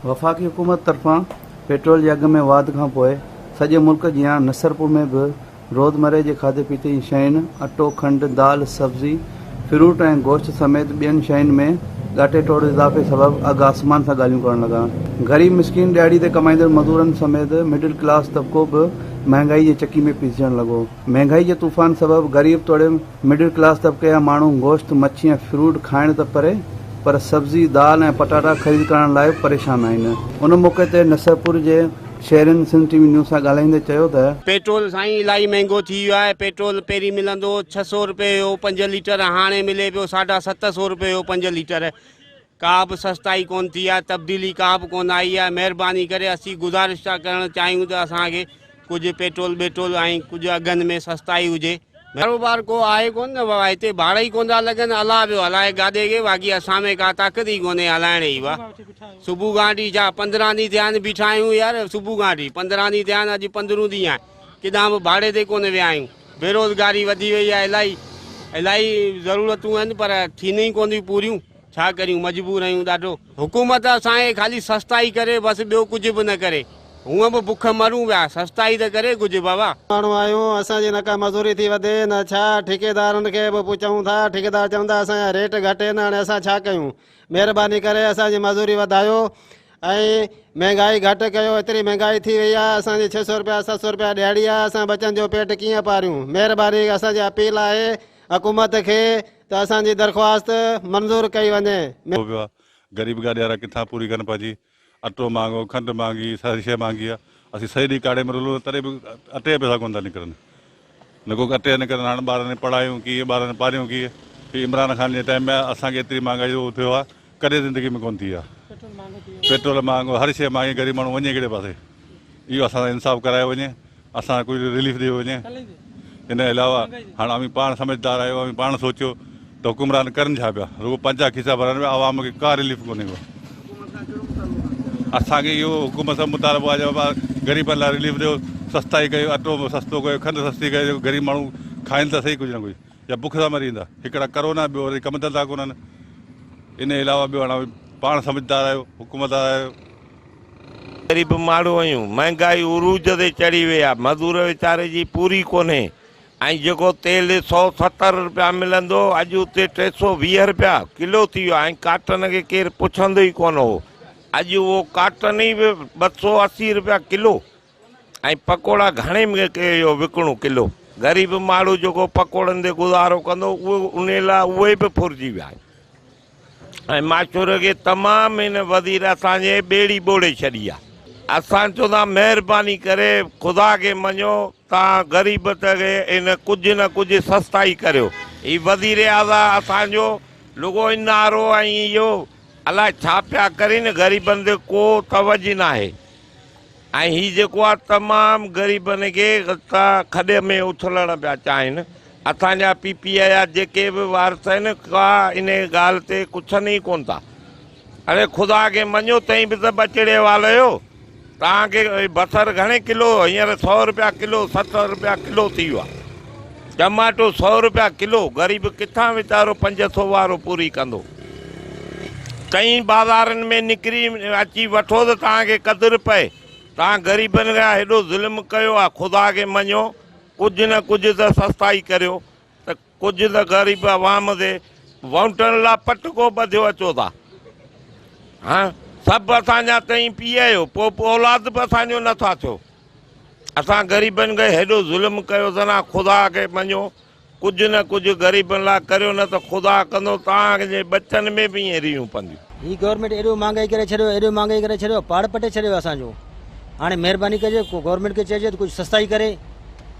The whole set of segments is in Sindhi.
وفاقي حڪومت طرفان پيٽرول جي اگهه ۾ واڌ کانپوء سڄي ملڪ جيان نصرپور ۾ به روزمرهه جي کاڌي پيتي جي شين اٽو، کنڊ، دال، سبزي، فروٽ ۽ گوشت سميت ٻين شين ۾ ڳاٽي ٽوڙ اضافي سبب اگهه آسمان سان ڳالهيون ڪرڻ لڳا. غريب مسڪين ڏهاڙي تي ڪمائيندڙ مزورن سميت مڊل ڪلاس طبقو به مهانگائي جي چڪي ۾ پيسجڻ لڳو. مهانگائي جي طوفان سبب غريب توڙي مڊل ڪلاس طبقي جا ماڻهو گوشت، مڇي ۽ فروٽ کائڻ ته پري پر سبزي، دال ۽ پٽاٽا خريد ڪرڻ لاء به پريشان آهن. ان موقعي تي نصرپور جي شهرين سنڌ ٽي وي نيوز سان ڳالهائيندي چيو ته. پيٽرول سائين الاهي مهنگو ٿي ويو آهي پيٽرول پهرين ملندو هو ڇهه سو روپيه جو پنج ليٽر هاڻي ملي پيو ساڍا ست سو روپيه جو پنج ليٽر ڪا به سستائي ڪون ٿي آهي تبديلي ڪا به ڪون آئي آهي مهرباني ڪري اسين گذارش ٿا ڪرڻ چاهيون ته اسان کي ڪجهه پيٽرول ٻيٽرول ۽ ڪجهه اگهن ۾ سستائي هجي. ڪاروبار ڪو آهي ڪون نه بابا هتي ڀاڙا ئي ڪون ٿا لڳن الله پيو هلائي گاڏي کي باقي اسان ۾ ڪا طاقت ئي ڪونهي هلائڻ جي با صبح کان وٺي ڇا 15 ڏينهن ٿيا آهن بيٺا آهيون يار صبح کان وٺي 15 ڏينهن ٿيا آهن اڄ پندرهون ڏينهن آهي ڪيڏانهن به ڀاڙي تي ڪونه ويا آهيون بيروزگاري وڌي وئي آهي الاهي الاهي ضرورتون آهن پر ٿين ئي ڪون ٿيون پوريون ڇا ڪريون مجبور آهيون ڏاڍو. حڪومت اسان کي خالي سستائي ڪري بس ٻيو ڪجهه به نه ڪري هونء به بک مرون پيا سستائي ته ڪري ڪجهه بابا. ماڻهو آهيون اسان جي نه ڪا مزوري ٿي وڌي نه ڇا ٺيڪيدارن کي به پڇون ٿا ٺيڪيدار چون ٿا اسان جا ريٽ گهٽ آهن هاڻي اسان ڇا ڪيون مهرباني ڪري اسان جي مزوري وڌايو ۽ مهنگائي گهٽ ڪيو ايتري مهنگائي ٿي وئي آهي اسان جي 600 رپيا 700 رپيا ڏهاڙي آهي اسان ٻچن جو پيٽ ڪيئن پاريون مهرباني اسان جي اپيل آهي حڪومت کي ته اسان جي درخواست منظور ڪئي وڃي. ٿيو پيو آ غريب گاڏيارا ڪٿان پوري ڪن پنهنجي اٽو مهانگو کنڊ مهانگي ساري شيء مهانگي آ اسين سڄي ڏينهن ڪاڙهي ۾ رلون ٿا تڏهن به اٽي جا پئسا ڪونه ٿا نڪرن نه ڪو اٽي جا نڪرن هاڻ ٻارن کي پڙهايون ڪيئن ٻارن کي پاريون ڪيئن هي عمران خان جي ٽائيم ۾ اسان کي ايتري مهانگائي جو ٿيو آ ڪڏهن زندگي ۾ ڪونه ٿي آ پيٽرول مهانگو هر شيء مهانگي غريب ماڻهو وڃي ڪهڙي پاسي اهو اسان سان انصاف ڪرايو وڃي اسان کي ڪجهه رليف ڏيو وڃي ان جي علاوه هاڻ اوهين پاڻ سمجهدار آهيو اوهين پاڻ سوچيو ته حڪمران ڪرن ڇا پيا رڳو پنهنجا کيسا ڀرن پيا عوام کي ڪا رليف ڪونهي ڪو اسان کي اهو حڪومت سان مطالبو آهي بابا غريبن لاء رليف ڏيو سستائي ڪيو اٽو سستو ڪيو کنڊ سستي ڪيو غريب ماڻهو کائن ته صحيح ڪجهه نه ڪجهه يا بک سان مري ويندا هڪڙا ڪرونا ٻيو وري ڪم ڌنڌا ڪونهن ان جي علاوه ٻيو هاڻ پاڻ سمجهدار آهيو حڪومت آهيو. غريب ماڻهو آهيون، مهنگائي عروج تي چڙهي وئي آهي، مزور ويچاري جي پوري ڪونهي ۽ جيڪو تيل 170 رپيا ملندو هو اڄ اتي 320 رپيا ڪلو ٿي ويو آهي ۽ ڪاٽن کي ڪير پڇندو ئي ڪونه هو اڄ اهو ڪاٽن ئي به 280 رپيا ڪلو ۽ پڪوڙا گهڻي ۾ اهو وڪڻو ڪلو غريب ماڻهو جيڪو پڪوڙن تي گذارو ڪندو اهو انهي لاء اهي به ڦرجي ويا آهن ۽ معاشري کي تمام هن وزير اسان جي ٻيڙي ٻوڙي ڇڏي آهي اسان چون ٿا مهرباني ڪري خدا کي مڃو تان غريب کي ان ڪجهه نه ڪجهه سستائي ڪريو هي وزير اعظم اسان جو رڳو انارو ۽ اهو الائي ڇا پيا ڪرين غريبن تي ڪو توجه ناهي. ۽ هي جيڪو آ تمام غريبن کي کڏ ۾ اڇلڻ پيا چاهين. اسان جا پي پي آء جا جيڪي به وارث آهن ڪا انهي ڳالهه تي ڪڇن ئي ڪونه ٿا. اڙي خدا کي مڃو تئين به ته ٻچڙي واليو. توهان کي بصر گهڻي ڪلو هينئر سئو رپيا ڪلو 70 رپيا ڪلو ٿي ويو آ. ٽماٽو سئو رپيا ڪلو غريب ڪٿان ويچارو پنج سئو وارو پوري ڪندو. ڪئين بازارن ۾ نڪري اچي وٺو ته توهان کي قدر پئي. توهان غريبن کان هيڏو ظلم ڪيو آ خدا کي مڃو ڪجهه نه ڪجهه ته سستائي ڪريو ته ڪجهه ته غريب عوام تي وونٽن لا پٽڪو ٻڌيو اچو ٿا. ها سڀ اسان جا تئين پيء آهيو پوء اولاد به اسان جو نٿا ٿيو. اسان غريبن کي هيڏو ظلم ڪيو اٿن ها خدا کي مڃو ڪجهه نه ڪجهه غريبن لاء ڪريو نه ته خدا ڪندو توهان جي ٻچن ۾ به ائين ريهون پونديون. هي گورنمينٽ ايڏو مهانگائي ڪري ڇڏيو ايڏو مهانگائي ڪري ڇڏيو پاڙ پٽي ڇڏيو اسان جو هاڻي مهرباني ڪجي ڪو گورنمينٽ کي چئجي ته ڪجهه سستائي ڪري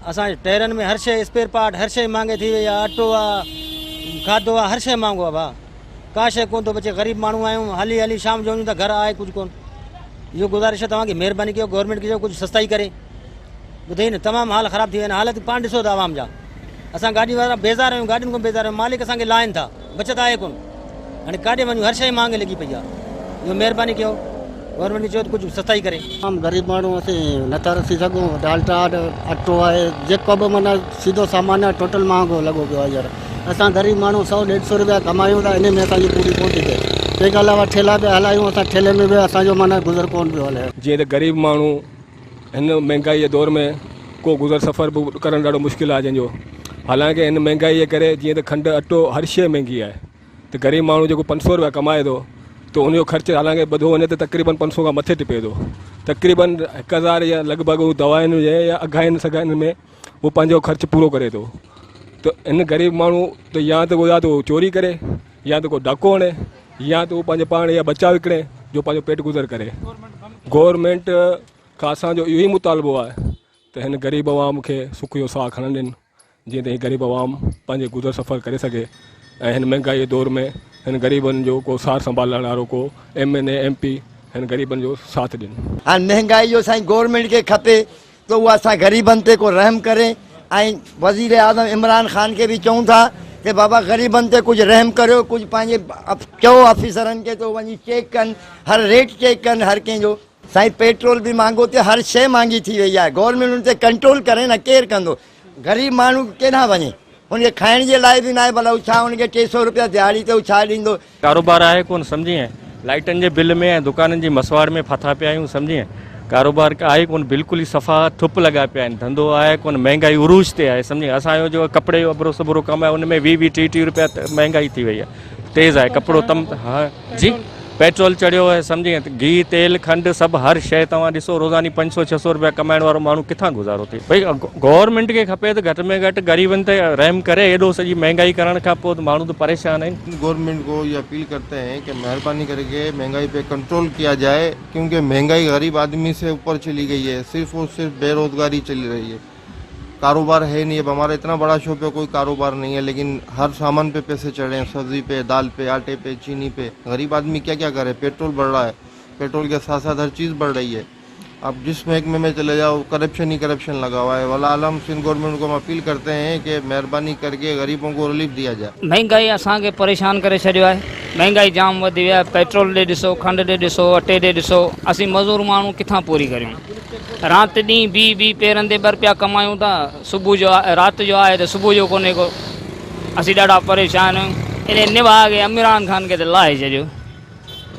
اسان جي ٽيرن ۾ هر شيء اسپيئر پارٽ هر شيء مهانگي ٿي وئي آهي اٽو آهي کاڌو آهي هر شيء مهانگو آهي ڀاء ڪا شيء ڪونه ٿو بچي غريب ماڻهو آهيون هلي هلي شام جو وڃون ٿا گهر آهي ڪجهه ڪونه اهو گذارش آهي توهان کي مهرباني ڪيو گورنمينٽ کي چئو ڪجهه سستائي ڪري ٻڌئي نه تمام حال خراب ٿي ويا آهن حالت پاڻ ڏسو ٿا عوام جا اسان گاڏي وارا بيزار آهيون گاڏين کان بيزار آهيون مالڪ اسان کي لاهين ٿا بچت آهي ڪون هاڻي ڪاڏي وڃون هر شيء مهانگي لڳي پئي آهي اهو مهرباني ڪيو گورنمينٽ کي چئو ته ڪجهه سستائي ڪري. عام غريب ماڻهو اسين نٿا رسي سگهون ڊالٽا اٽو آهي جيڪو به معنيٰ سيڌو سامان آهي ٽوٽل مهانگو لڳو پيو آهي يار اسان غريب ماڻهو سئو ڏيڍ سئو روپيا ڪمايون ٿا انهي ۾ اسان جي پوري ڪونه ٿي ٿئي. تنهن کان علاوه ٺيلا پيا هلايون اسان ٺيلي ۾ به اسان جو معنيٰ گذر ڪونه پيو هلي. جيئن ته غريب ماڻهو هن مهنگائي جي دور ۾ ڪو گذر سفر به ڪرڻ ڏاڍو مشڪل آهي جنهن جو حالانڪه هن مهنگائي جي ڪري جيئن ته کنڊ اٽو هر شيء مهنگي آهي ته غريب ماڻهو جيڪو 500 روپيا ڪمائي ٿو ته ان جو خرچ حالانڪه ٻڌو وڃي ته تقريبن 500 کان مٿي ٽپي ٿو تقريبن 1000 يا لڳ ڀڳ هو دوائن جي يا اگهائن سگهائن ۾ هو پنهنجو خرچ پورو ڪري ٿو ته هن غريب ماڻهو ته يا ته يا ته چوري ڪري يا ته ڪو ڊاڪو هڻي يا ته هو پنهنجو پاڻ يا ٻچا وڪڻي جو پنهنجو پيٽ گذر ڪري. گورنمينٽ کان اسان جو اهو ئي مطالبو آهي ته هن غريب عوام کي سک جو ساهه کڻڻ ڏين جيئن ته هي غريب عوام پنهنجي گذر سفر ڪري سگهي ۽ هن مهنگائي جي دور ۾ هن غريبن جو ڪو سار سنڀال لهڻ وارو ڪو ايم اين اي ايم پي هن غريبن جو ساٿ ڏين. هاڻ مهنگائي جو سائين گورنمينٽ کي کپي ته اها اسان غريبن تي ڪو رحم ڪري ۽ وزير اعظم عمران خان کي به چئون ٿا ته بابا غريبن تي ڪجهه رحم ڪريو ڪجهه پنهنجي چئو آفيسرن کي ته وڃي چيڪ ڪن هر ريٽ چيڪ ڪن هر ڪنهن جو. سائين پيٽرول به مهانگو ٿيو هر شيء مهانگي ٿي وئي آهي گورنمينٽ ان تي ڪنٽرول ڪري نه ڪير ڪندو غريب ماڻهو ڪيڏانهن وڃي ان کي کائڻ جي لاء به ناهي ڀلا هو ڇا ان کي 300 روپيا دهاڙي تي هو ڇا ڏيندو. ڪاروبار آهي ڪونه سمجهين لائيٽن جي بل ۾ ۽ دڪانن جي مسواڙ ۾ ڦاٿا پيا آهيون سمجهين ڪاروبار آهي ڪونه بلڪل ئي صفا ٺپ لڳا پيا آهن ڌنڌو آهي ڪونه مهنگائي عروج تي آهي سمجهين اسان جو جو ڪپڙي جو ابرو سبرو ڪم آهي ان ۾ 20 20 30 30 روپيا مهنگائي ٿي وئي آهي تيز آهي ڪپڙو تم ها جي پيٽرول چڙهيو آهي سمجهين گيهه تيل کنڊ سڀ هر شيء توهان ڏسو روزاني 500 600 روپيا ڪمائڻ وارو ماڻهو ڪٿان گذارو ٿئي ڀئي گورنمينٽ کي کپي ته گهٽ ۾ گهٽ غريبن تي رحم ڪري ايڏو سڄي مهنگائي ڪرڻ کان پوء ته ماڻهو ته پريشان آهن. گورنمينٽ کو یہ اپیل کرتے ہیں کہ مہربانی کر کے مہنگائی پہ کنٹرول کیا جائے کیونکہ مہنگائی غریب آدمی سے اوپر چلی گئی ہے صرف اور صرف بے روزگاری چلی رہی ہے کاروبار ہے نہیں اب ہمارا اتنا بڑا شاپ ہے کوئی کاروبار نہیں ہے لیکن ہر سامان پہ پیسے چڑھے ہیں سبزی پہ دال پہ آٹے پہ چینی پہ غریب آدمی کیا کیا کرے پیٹرول بڑھ رہا ہے پیٹرول کے ساتھ ساتھ ہر چیز بڑھ رہی ہے آپ جس محکمے میں چلے جاؤ کرپشن ہی کرپشن لگا ہوا ہے والا عالم سندھ گورنمنٹ کو ہم اپیل کرتے ہیں کہ مہربانی کر کے غریبوں کو ریلیف دیا جائے۔ مهنگائي اسان کي پريشان ڪري ڇڏيو آهي مهنگائي جام وڌي وئي آهي پيٽرول ڏي ڏسو کنڊ ڏي ڏسو اٽي ڏي ڏسو اسين مزور ماڻهو ڪٿان پوري ڪريون رات ڏينهن بيهي بيهي پيرن تي ٻه رپيا ڪمايون ٿا صبح جو رات جو آهي ته صبح جو ڪونهي ڪو اسين ڏاڍا پريشان آهيون انهي نڀاء کي عمران خان کي ته لاهي ڇڏيو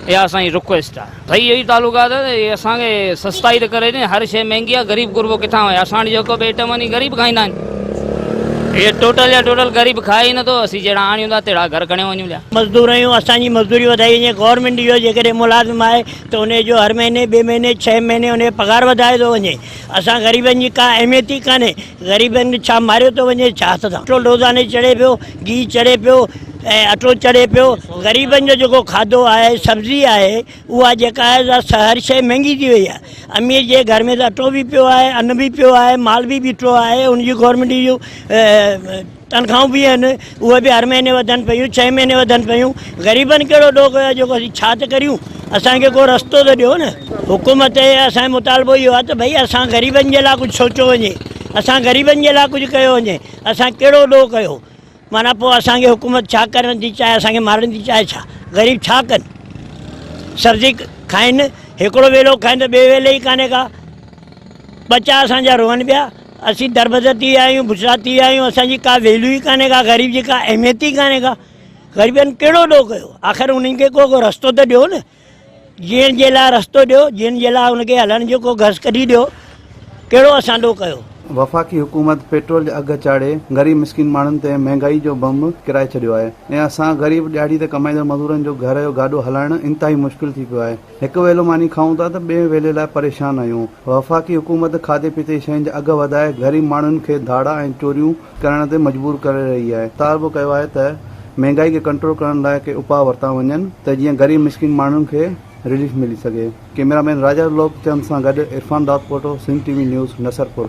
اها اسان جي رڪويسٽ آهي. ڀئي اهو ئي تعلقات آهي ته اسان کي سستائي ته ڪري ڏين هر شيء مهنگي آهي غريب غربو ڪٿان وڃي اسان وٽ جيڪو به ايٽم وڃي غريب کائيندا آهن اهي ٽوٽل جا ٽوٽل غريب کائي ئي نٿو اسين جهڙا آڻيون ٿا تهڙا گهر کڻيو وڃون ليا. مزدور آهيون اسان جي مزدوري وڌائي وڃي گورنمينٽ جو جيڪڏهن ملازم آهي ته ان جو هر مهيني ٻئي مهيني ڇهين مهيني ان جي پگهار وڌائي ٿو وڃي اسان غريبن جي ڪا اهميت ئي ڪانهي غريبن کي ڇا ماريو ٿو وڃي ڇا هٿ سان پيٽرول روزاني چڙهي پيو گيهه چڙهي پيو ۽ اٽو چڙهي پيو غريبن جو جيڪو کاڌو آهي سبزي آهي اها جيڪا آهي سا هر شيء مهنگي ٿي وئي آهي امير جي گهر ۾ ته اٽو به پيو آهي ان به پيو آهي مال به بيٺو آهي ان جي گورنمينٽ جون تنخواهون به آهن اهي به هر مهيني وڌن پيون ڇهين مهيني وڌن پيون غريبن ڪهڙو ڏوهه ڪيو آهي جيڪو اسين ڇا ته ڪريون اسان کي ڪو رستو ته ڏيو نه. حڪومت تي اسان جو مطالبو اهو آهي ته ڀئي اسان غريبن جي لاء ڪجهه سوچيو وڃي اسان غريبن جي لاء ڪجهه ڪيو وڃي اسان ڪهڙو ڏوهه ڪيو معنيٰ پوء اسان کي حڪومت ڇا ڪرڻ ٿي چاهي اسان کي مارڻ ٿي چاهي ڇا غريب ڇا ڪن سبزي کائن هڪڙو ويلو کائن ته ٻئي ويلي ئي ڪانهي ڪا ٻچا اسان جا روئن پيا اسين دربدر ٿي ويا آهيون بڇڙا ٿي ويا آهيون اسان جي ڪا ويليو ئي ڪانهي ڪا غريب جي ڪا اهميت ئي ڪانهي ڪا غريبن ڪهڙو ڏوهه ڪيو آخر انهن کي ڪو رستو ته ڏيو نه جيئڻ جي لاء رستو ڏيو جيئڻ جي لاء ان کي هلڻ جو ڪو گس ڪڍي ڏيو ڪهڙو اسان ڏوهه ڪيو. وفاقي حڪومت پيٽرول جا اگهه چاڙهي غريب مسڪين ماڻهن تي مهنگائي جو بم ڪيرائي ڇڏيو آهي ۽ اسان غريب ڏهاڙي تي ڪمائيندڙ مزورن جو گهر جو گاڏو هلائڻ انتهائي مشڪل ٿي پيو آهي. هڪ ويلو ماني کائون ٿا ته ٻئي ويلي لاء پريشان آهيون. وفاقي حڪومت کاڌي پيتي جي شين جا اگهه وڌائي غريب ماڻهن کي ڌاڙا ۽ چوريون ڪرڻ تي مجبور ڪري رهي آهي. مطالبو ڪيو آهي ته مهنگائي کي ڪنٽرول ڪرڻ لاء ڪي اپاء ورتا وڃن ته جيئن غريب مسڪين ماڻهن کي رليف ملي سگهي. ڪئميرا مين راجا لوڪ چند سان گڏ Irfan Daudpoto, Sindh T V news, Nasarpur.